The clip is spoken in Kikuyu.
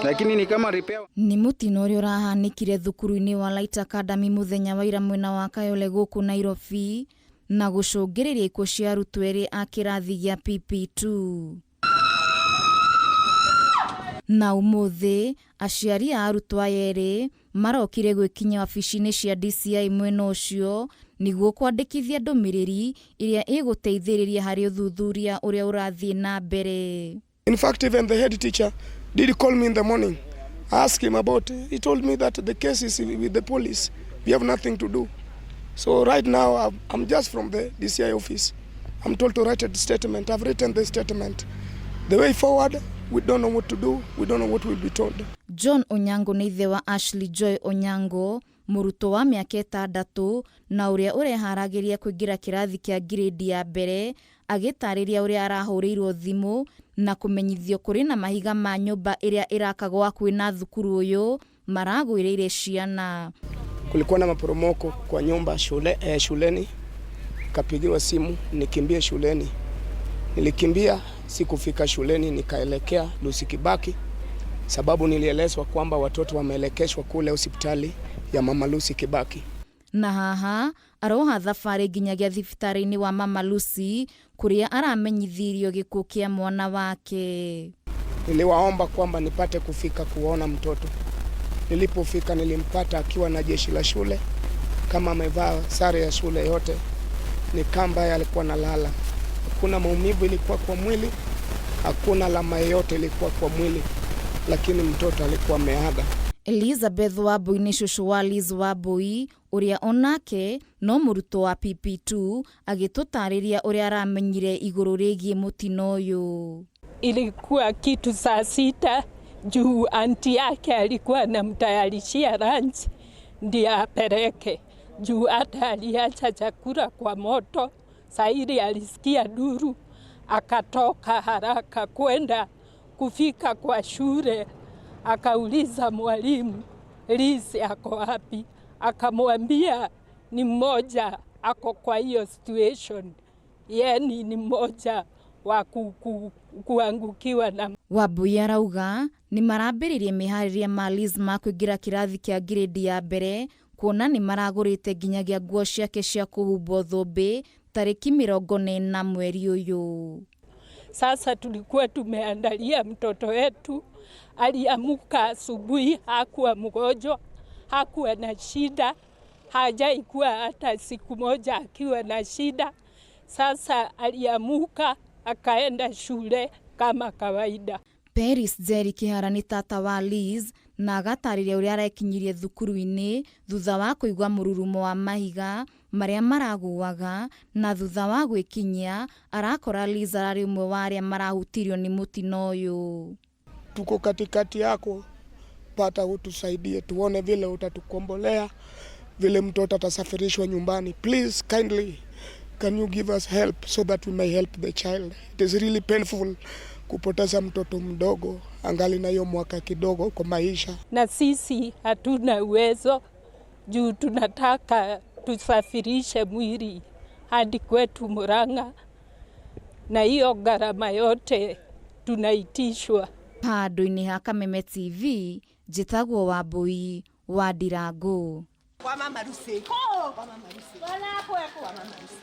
Lakini ni kama repair. Nĩ mũtino ũrĩa ũrahanĩkire thukuru-inĩ wa Light Academy mũthenya wa ira mwena wa Kayole gũkũ Nairobi na gũcũngĩrĩria ikuũ cia arutwo erĩ a kĩrathi gĩa PP2. Na ũmũthĩ aciari a arutwo aya erĩ marokire gwĩkinyia wabici-inĩ cia DCI mwena ũcio nĩguo kwandĩkithia ndũmĩrĩri ĩrĩa ĩgũteithĩrĩria harĩ ũthuthuria ũrĩa ũrathiĩ na mbere. In fact, even the head teacher did call me in the morning. I asked him about it. He told me that the case is with the police. We have nothing to do. So right now, I'm just from the DCI office. I'm told to write a statement. I've written the statement. The way forward, we don't know what to do. We don't know what we'll be told. John Onyango nĩ ithe wa Ashley Joy Onyango, mũrutwo wa mĩaka 6 na ũrĩa ũreharagĩria kũingĩra kĩrathi kĩa ngirĩndi ya mbere, agĩtarĩria ũrĩa arahũrĩirwo thimũ na kũmenyithio kũrĩ na mahiga ma nyũmba ĩrĩa ĩrakagwo hakuhĩ na thukuru ũyũ maragwĩrĩire ciana. Kulikuwa na maporomoko kwa nyumba shuleni, kapigiwa simu nikimbie shuleni. Nilikimbia, sikufika shuleni, nikaelekea Lucy Kibaki sababu nilielezwa kwamba watoto wameelekeshwa kule hospitali ya Mama Lucy Kibaki. Na haha aroha thabarĩ nginyagia thibitarĩ-inĩ wa Mama Lucy kũrĩa aramenyithirio gĩkuũ kĩa mwana wake. Niliwaomba kwamba nipate kufika kuona mtoto. Nilipofika nilimpata akiwa na jeshi la shule, kama amevaa sare ya shule yote, ni kama alikuwa nalala. Hakuna maumivu ilikuwa kwa mwili, hakuna alama yoyote ilikuwa kwa mwili, lakini mtoto alikuwa ameaga. Elizabeth Wambui nĩ cũcũ wa Liz Wambui ũrĩa onake no mũrutwo wa PP2, agĩtũtarĩria ũrĩa aramenyire igũrũ rĩgiĩ mũtino ũyũ. Ilikuwa kitu saa 6 juu auntie yake alikuwa anamtayarishia lunch ndiye apeleke, juu hata aliacha chakula kwa moto. Saili alisikia duru, akatoka haraka kwenda kufika kwa shule, akauliza mwalimu, "Liz ako wapi?" Akamwambia ni mmoja ako kwa hiyo situation, yani ni mmoja wa kuangukiwa na Wambui arauga nĩ marambĩrĩria meharĩria ma Liz ma kũingĩra kĩrathi kĩa ngirĩndi ya mbere, kuona nĩ maragũrĩte nginyagia nguo ciake cia kũhumbwo thũmbĩ tarĩki 40 mweri ũyũ. Sasa tulikuwa tumeandalia mtoto wetu, aliamuka asubuhi, hakuwa mgonjwa, hakuwa na shida, hajaikuwa hata siku moja akiwa na shida. Sasa aliamuka akaenda shule kama kawaida. Peris Njeri Kĩhara nĩ tata wa Liz na agatarĩria ũrĩa arekinyirie thukuru-inĩ thutha wa kũigua mũrurumo wa mahiga marĩa maragũaga, na thutha wa gwĩkinyia arakora Liz ararĩ ũmwe wa arĩa marahutirio nĩ mũtino ũyũ. Tuko katikati yako, pata utusaidie, tuone vile utatukombolea, vile mtoto atasafirishwa nyumbani. Please, kindly, can you give us help so that we may help the child? It is really painful kupoteza mtoto mdogo angali na hiyo mwaka kidogo kwa maisha. Na sisi hatuna uwezo juu tunataka tusafirishe mwili hadi kwetu Murang'a, na hiyo gharama yote tunaitishwa. Handũ-inĩ ha Kameme TV, njĩtagwo Wambui wa Ndirangu. Kwa Mama Lucy. Kwa Mama Lucy. Kwa Mama Lucy.